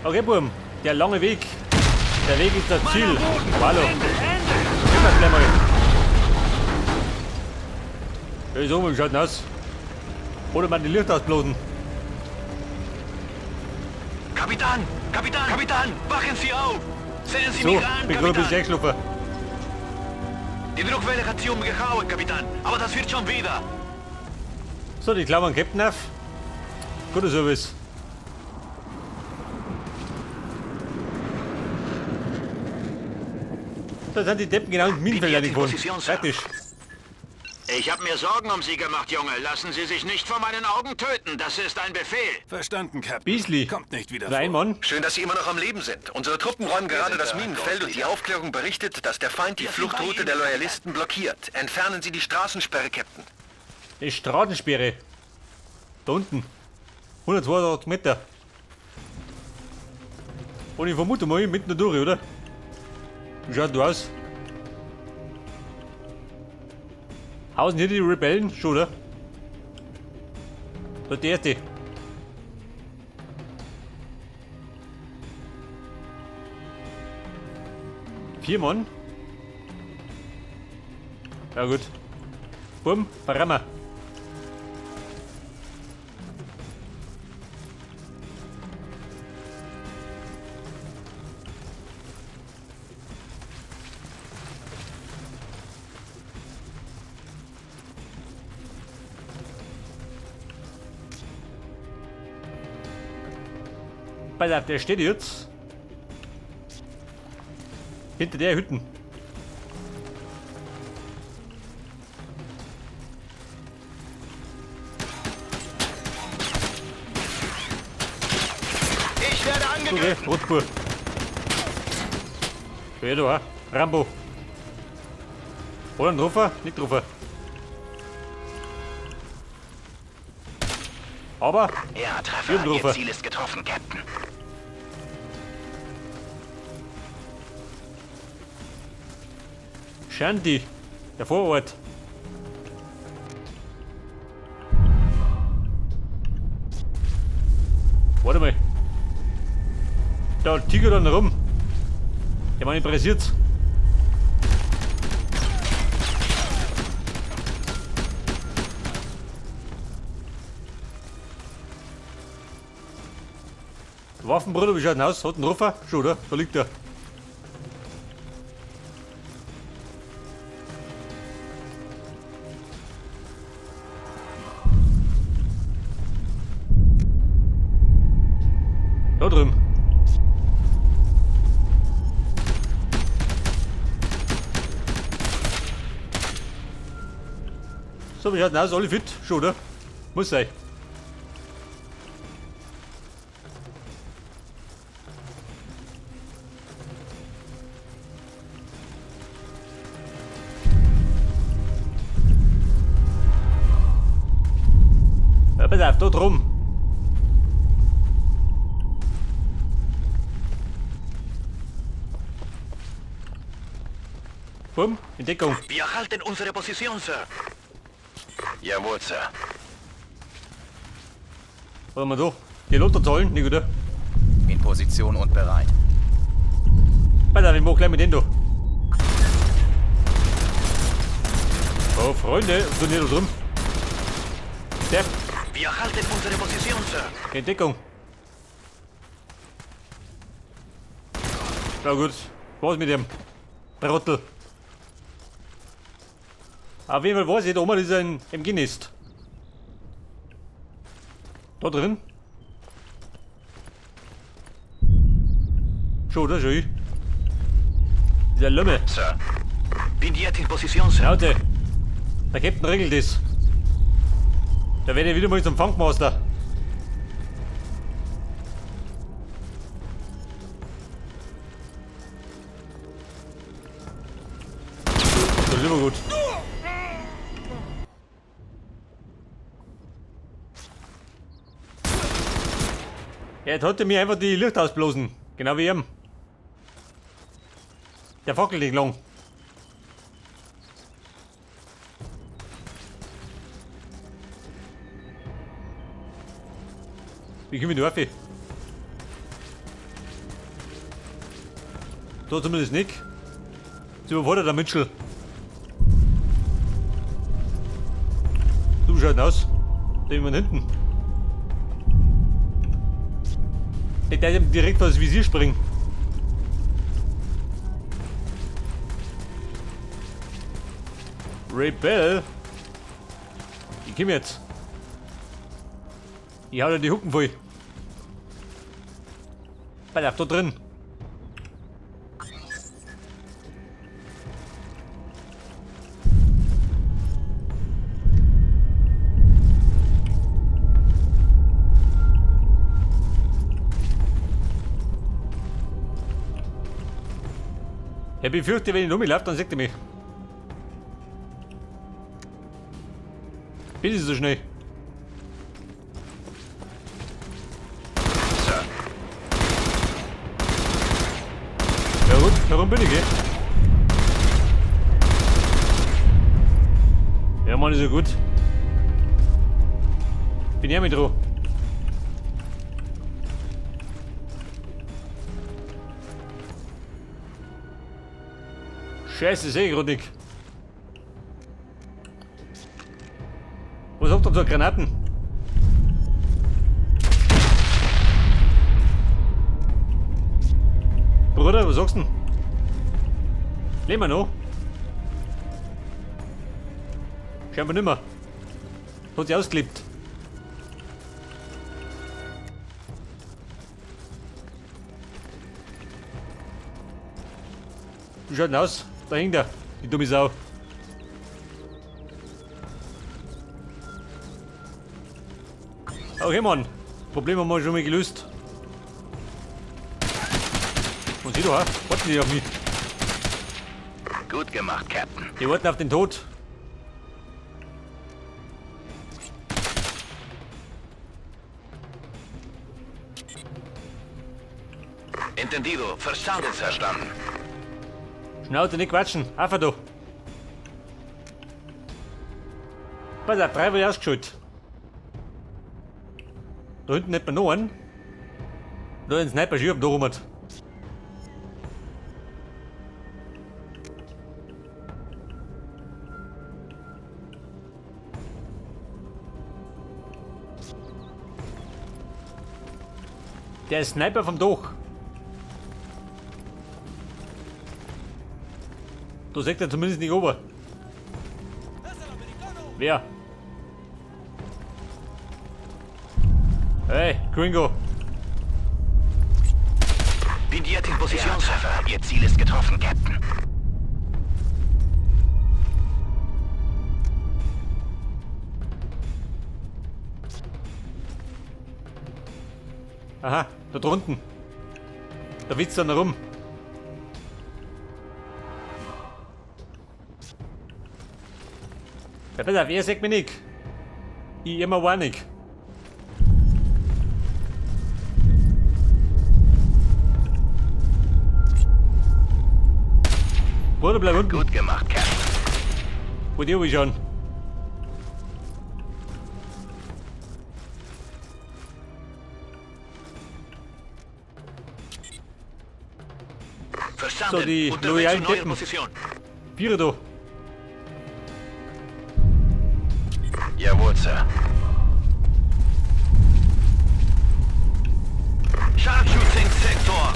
Okay, Burm. Der lange Weg. Der Weg ist das Ziel. Aber hallo. Gehen wir gleich mal. Da ist oben, wie schaut denn aus? Oder man die Lichter ausblasen. Kapitän! Kapitän! Kapitän! Wachen Sie auf! Sehen Sie So, mich an, bin gerade ein bisschen Kapitän! eingeschlafen. Die Druckwelle hat Sie umgehauen, Kapitän! Aber das wird schon wieder! So, die Klammern Captain auf. Guter Service. Da sind die Deppen genau ins Minenfeld Bin jetzt in reingefahren. Position, Sir. Praktisch. Ich habe mir Sorgen um Sie gemacht, Junge. Lassen Sie sich nicht vor meinen Augen töten. Das ist ein Befehl. Verstanden, Captain. Beasley. Kommt nicht wieder Nein, vor. Mann. Schön, dass Sie immer noch am Leben sind. Unsere Truppen räumen gerade sind das da, Minenfeld und die Aufklärung berichtet, dass der Feind die Wir sind bei Fluchtroute Ihnen, der Loyalisten blockiert. Entfernen Sie die Straßensperre, Captain. Die Stratensperre. Da unten. 182 Meter. Und ich vermute mal, mitten da durch, oder? Wie schaut du aus? Hausen hier die Rebellen? Schon, oder? Da die erste. Vier Mann. Ja gut. Bumm, verrammer. Pass auf, der steht jetzt hinter der Hütten. Ich werde Okay, angegriffen. Rotspur. Ja, da, Rambo. Oder ein Treffer? Nicht Treffer. Aber Ja, Treffer. Jugendrufe. Ihr Ziel ist getroffen, Captain. Shandy, der Vorort. Warte mal. Da Tiger dann rum. Der Mann interessiert. Waffenbruder, wie schaut denn aus? Hat einen Treffer? Schon, oder? Da liegt er. Da drüben. So, wie schaut denn aus? Alle fit? Schon, oder? Muss sein. Ja, pass auf, da drum. Bumm, in Deckung. Wir halten unsere Position, Sir. Jawohl, Sir. Warte mal da. Die Lottozahlen, nicht oder? In Position und bereit. Pass auf, ich mach gleich mit denen da. Oh, Freunde, was tun die da drum? Der, Wir halten unsere Position, Sir. in Deckung. Na gut, was mit dem Trottel? Auf jeden Fall weiß ich, da oben ist ein MG-Nest. Da drin? Schon, oder? Schon. Dieser Lümmel. Sir. Bin jetzt in Position, Sir. Schnauze. Der Captain regelt das. Da werde ich wieder mal zum Funkmaster. So, lieber gut. Ja, jetzt hat er mir einfach die Licht ausblasen. Genau wie ihm. Der fackelt nicht lang. Wie komme ich da rauf? Da zumindest nicht. Sie überfordert der Mitchell. Du schaut aus. Da jemand hinten. Der darf ihm direkt vor das Visier springen. Rebel. Ich komm jetzt. Ich hau dir die Hucken voll. Pass auf, da drin. Ich befürchte, wenn ich rumlaufe, dann sieht er mich. Bin ich so schnell? Sir. Ja gut, warum bin ich, gell? Ja, Mann, ist ja gut. Bin ja mit dran. Scheiße, sehe ich grad nicht. Was habt ihr da Granaten? Bruder, was sagst du denn? Leben wir noch? Scheinbar nimmer. Hat sich ausgelebt. Wie schaut denn aus? Da hängt er, die dumme Sau. Okay, Mann. Problem haben wir schon mal gelöst. Und sieh doch, warten die auf mich. Gut gemacht, Captain. Die warten auf den Tod. Entendido. Verstanden, Sir. Verstanden. Schnauze, nicht quatschen. Einfach da. Pass auf, 3 wird ausgeschaltet. Da hinten hätten wir noch einen. Da ein Sniper schief da rum. Der Sniper vom Dach. Da sagt er zumindest nicht ober. Wer? Hey, Gringo. Bin jetzt in Position, Ja, Sir. Treffer. Ihr Ziel ist getroffen, Captain. Aha, da drunten. Da witzt einer rum. Ja, pass auf, er sagt mir nicht. Ich immer war nicht. Bruder, bleib unten. Gut gemacht, Captain. Wo die oben schauen. Verstanden. So, die Unterwegs loyalen zu neuer Deppen. Position. Vierer da. Jawohl, Sir. Scharfschützensektor.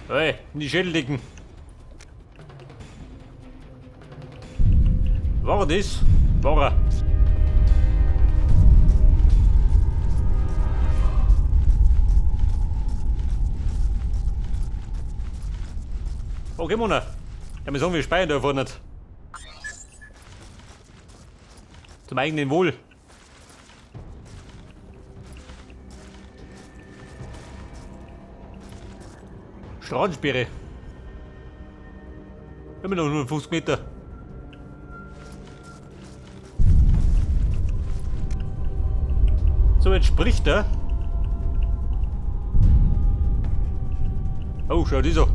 Hey, in die Schädeldecken. War das? War er. Okay, Mona. Ja, wir sagen, wir speichern da vorne nicht. Zum eigenen Wohl. Straßensperre. Immer noch 150 Meter. So, jetzt spricht er. Oh, schau dieser.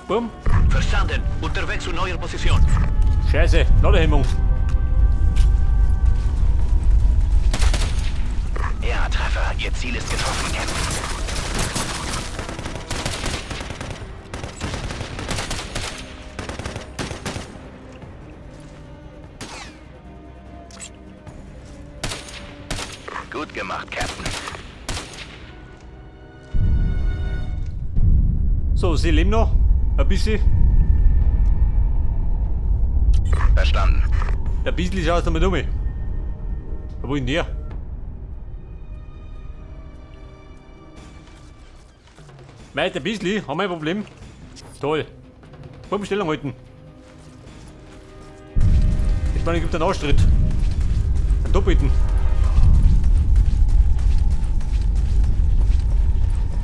Bumm. Verstanden. Unterwegs zu neuer Position. Scheiße, Ladehemmung. Ja, Treffer. Ihr Ziel ist getroffen, Captain. Gut gemacht, Captain. So, sie leben noch. Ein bisschen. Verstanden. Der Biesli schaut damit um. Wo ist denn der? Mei, der Biesli, haben wir ein Problem. Toll. Vorbestellung halten. Ich meine, es gibt einen Austritt. Einen doppelten.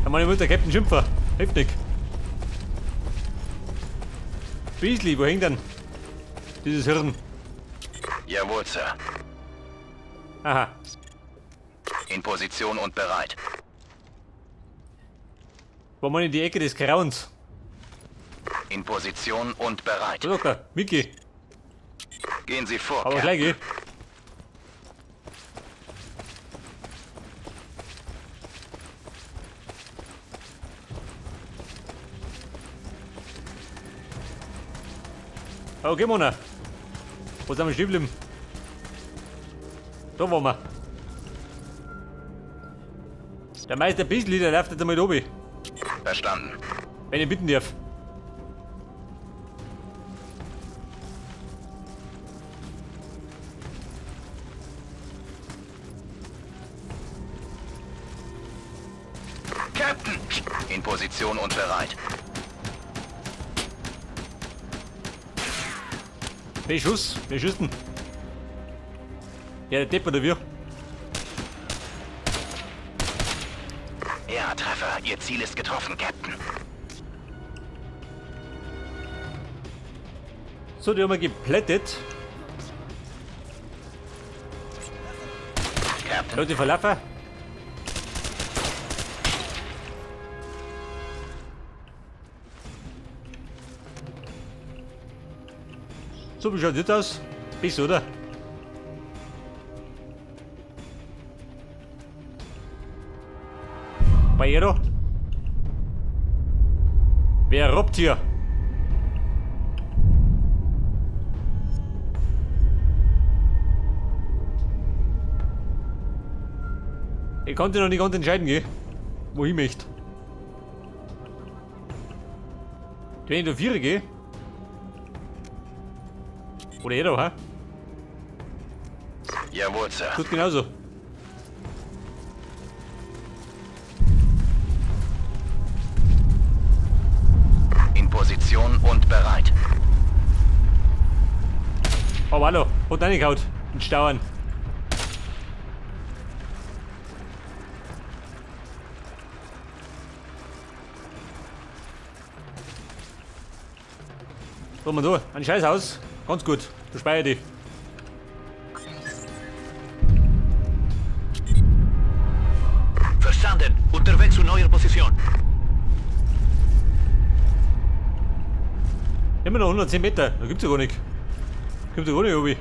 Da meine Mutter Captain Schimpfer. Heftig. Biesli, wo hängt denn dieses Hirn? Jawohl, Sir. Aha. In Position und bereit. Wo man in die Ecke des Grauens. In Position und bereit. Da sagt er, Micky. Gehen Sie vor, Aber Captain. gleich, geh. Okay, Mona. Wo sind wir stehen geblieben? Da waren wir. Der Meister Biesli, der läuft jetzt einmal da oben. Verstanden. Wenn ich bitten darf. Captain! In Position und bereit. Wer Schuss? Wer schießt denn? Ja, der Depp oder wir? Ja, Treffer. Ihr Ziel ist getroffen, Captain. So, die haben wir geplättet. Captain. Leute verlaufen. So, wie schaut das aus? Besser, oder? Barriero? Wer robbt hier? Ich konnte noch nicht ganz entscheiden, gell? Wo ich möchte. Wenn ich da vier gehe. Oder jeder, hä? Jawohl, Sir. Tut genauso. In Position und bereit. Oh, hallo. Hat reingehauen. In Stauern. So, mal so. Ein Scheißhaus. Ganz gut. Du speicher die. Verstanden. Unterwegs zu neuer Position. Immer noch 110 Meter. Da gibt's ja gar nicht. Gibt's ja gar nicht, Obi.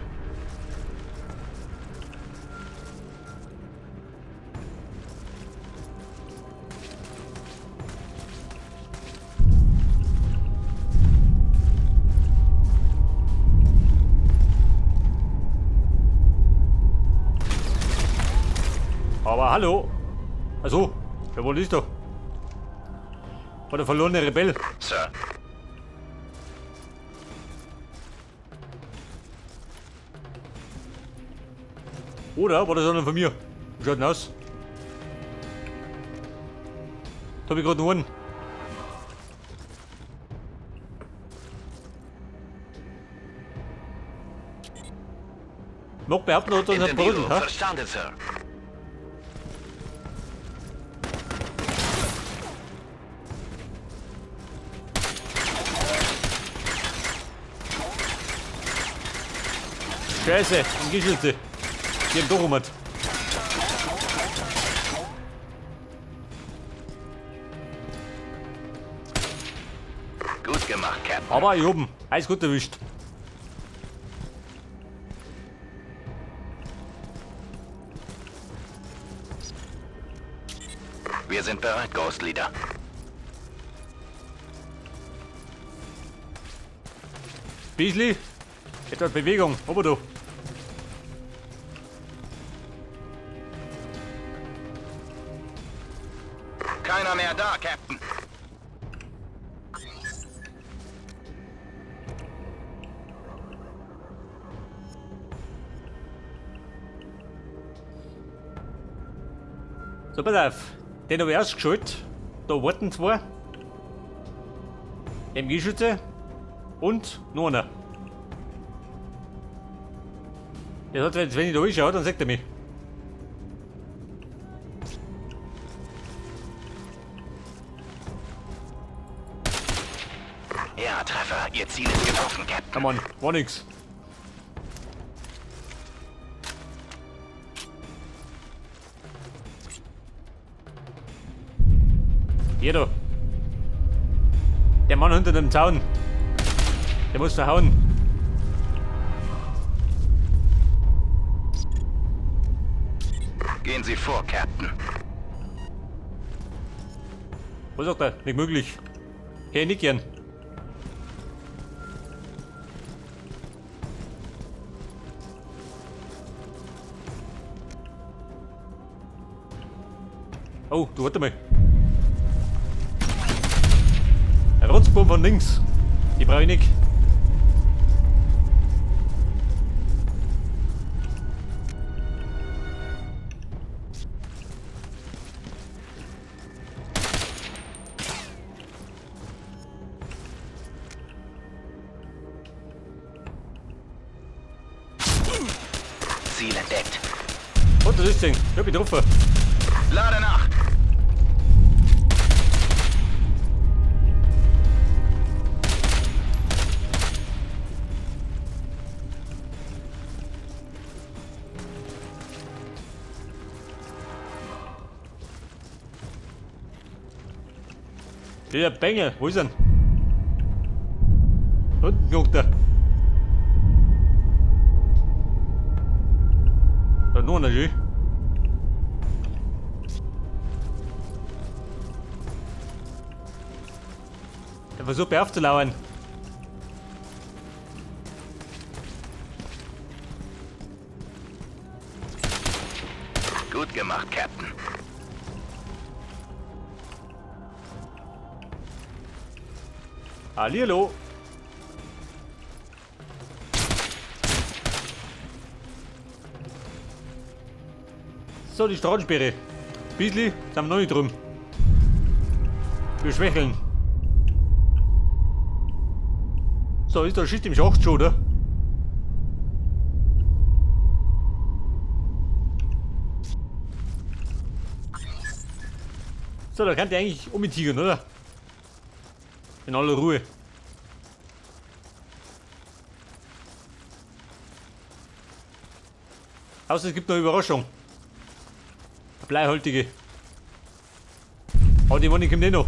Aber hallo. Also, wer wohl ist doch? War der verlorene Rebell. Sir. Oder war das einer von mir? Wie schaut denn aus? Da hab ich gerade noch einen. Mag behaupten, hat er uns Entendido. ha? Verstanden, Sir. Scheiße, ein Geschütze. Die haben doch rum. Gut gemacht, Captain. Aber ich hab ihn. Alles gut erwischt. Wir sind bereit, Ghost Leader. Beasley, etwas Bewegung. Aber du. Keiner mehr da, Captain. So, pass auf. Den habe ich ausgeschaltet. Da warten zwei. MG-Schütze. Und noch einer. Der hat, wenn ich da hinschaue, dann sagt er mich. Ja, Treffer. Ihr Ziel ist getroffen, Captain. Na Mann, war nix. Hier da. Der Mann hinter dem Zaun. Der muss verhauen. Gehen Sie vor, Captain. Was sagt er? Nicht möglich. Hey, nicht gern. Oh, du warte mal. Ein Rotzbaum von links. Die brauche ich nicht. Ziel entdeckt. Und das ist Ding. Ich hab ihn getroffen. Lade nach. Der Bengel, wo ist er denn? Unten guckt er. Da noch einer, schön. Der versucht mir aufzulauern. Gut gemacht, Captain. Hallihallo. So, die Straßensperre. Beasley, sind wir noch nicht drum. Wir schwächeln. So, ist da Schicht im Schacht schon, oder? So, da kann der eigentlich umtigern, oder? In aller Ruhe. Außer es gibt noch eine Überraschung. Eine bleihaltige. Aber die Money kommt eh noch.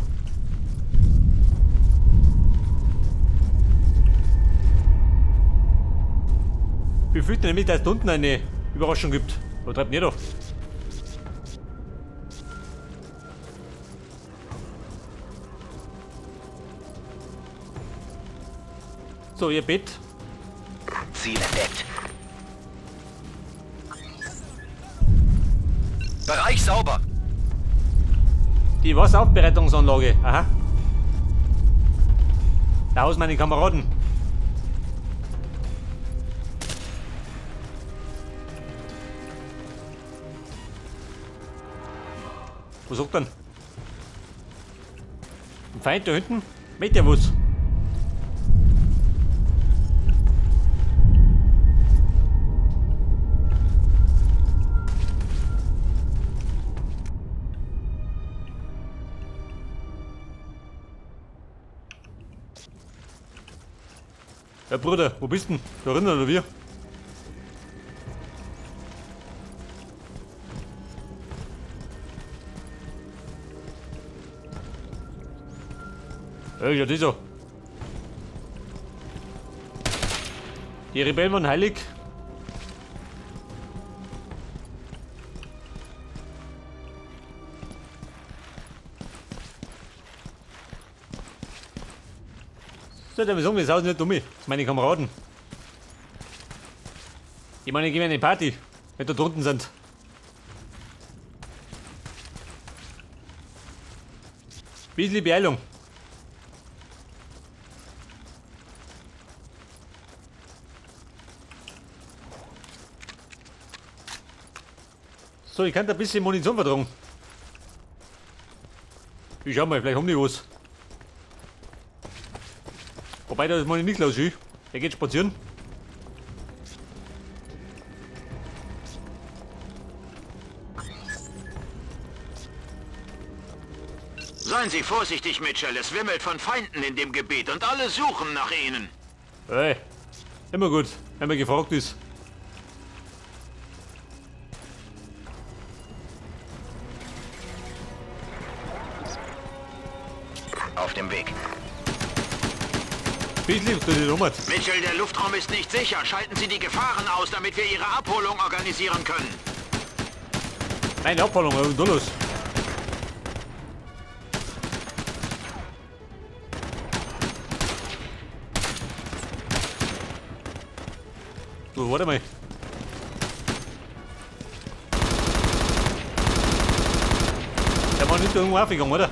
Ich befürchte nämlich, dass es da unten eine Überraschung gibt. Wo treibt denn ihr da? So, ihr Bett. Ziel entdeckt. Bereich sauber. Die Wasseraufbereitungsanlage. Aha. Da haus meine Kameraden. Was sagt denn? Ein Feind da hinten? Mit der was? Ja, Bruder, wo bist denn? Da drinnen oder wie? Ja, ja, das so. Die Rebellen waren heilig. So, der sagen, das Haus nicht dumm. Meine Kameraden. Ich meine, ich gehe eine Party, wenn da drunten sind. Bisschen Beeilung. So, ich kann da ein bisschen Munition vertragen. Ich schau mal, vielleicht haben die was. Wobei, da ist meine nicht los. Der geht spazieren. Seien Sie vorsichtig, Mitchell. Es wimmelt von Feinden in dem Gebiet und alle suchen nach Ihnen. Hey, immer gut, wenn man gefragt ist. Auf dem Weg. Bisschen, du die Nummer. Mitchell, der Luftraum ist nicht sicher. Schalten Sie die Gefahren aus, damit wir Ihre Abholung organisieren können. Meine Abholung, was ist denn da los? So, warte mal. Der war nicht irgendwo aufgegangen, oder?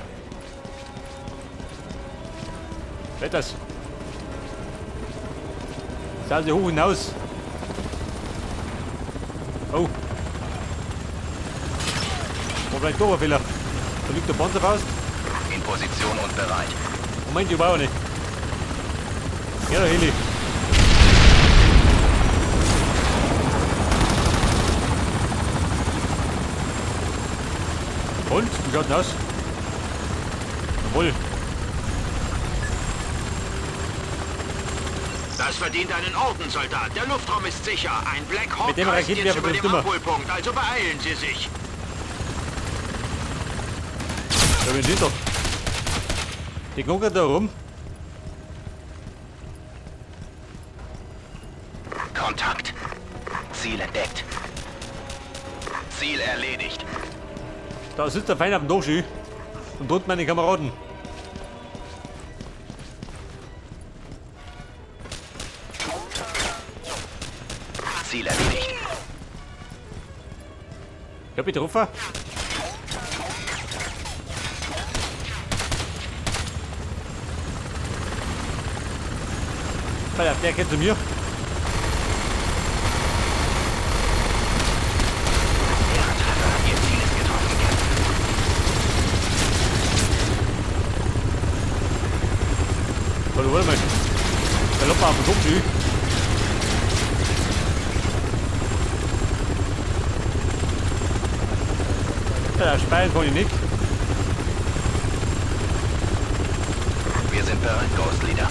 Wer das? Sah sie hoch hinaus. Oh. War vielleicht doch ein Fehler. Da liegt der Panzerfaust. In Position und bereit. Moment, ich war auch nicht. Ja, der Heli. Und? Wie schaut denn aus? Jawohl. Das verdient einen Orden, Soldat. Der Luftraum ist sicher. Ein Black Hawk Mit dem kreist jetzt Raketenwerfer über trifft dem immer. Abholpunkt, also beeilen Sie sich. Ja, wen sieht doch? Die gucken da rum. Kontakt. Ziel entdeckt. Ziel erledigt. Da sitzt der Feind auf dem Dachschi und droht meine Kameraden. Ziel erledigt. Ich hab getroffen. Alter, der geht zu mir. Treffer. Ihr Ziel ist getroffen, Captain. Warte, warte mal. Der Loppen auf dem Kopf. Ja, speichern kann ich nicht. Wir sind bereit, Ghost Leader.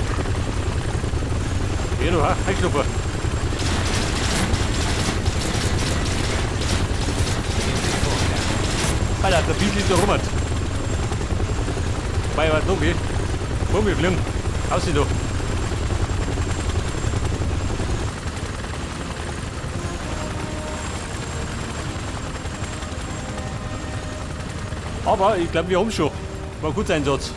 Ja, du, ha, Einschlupfer. Alter, der Biest liegt da rum. Wobei, warte, okay. Komm, wir fliegen. Aussehen da. Aber ich glaube, wir haben schon. War ein guter Einsatz.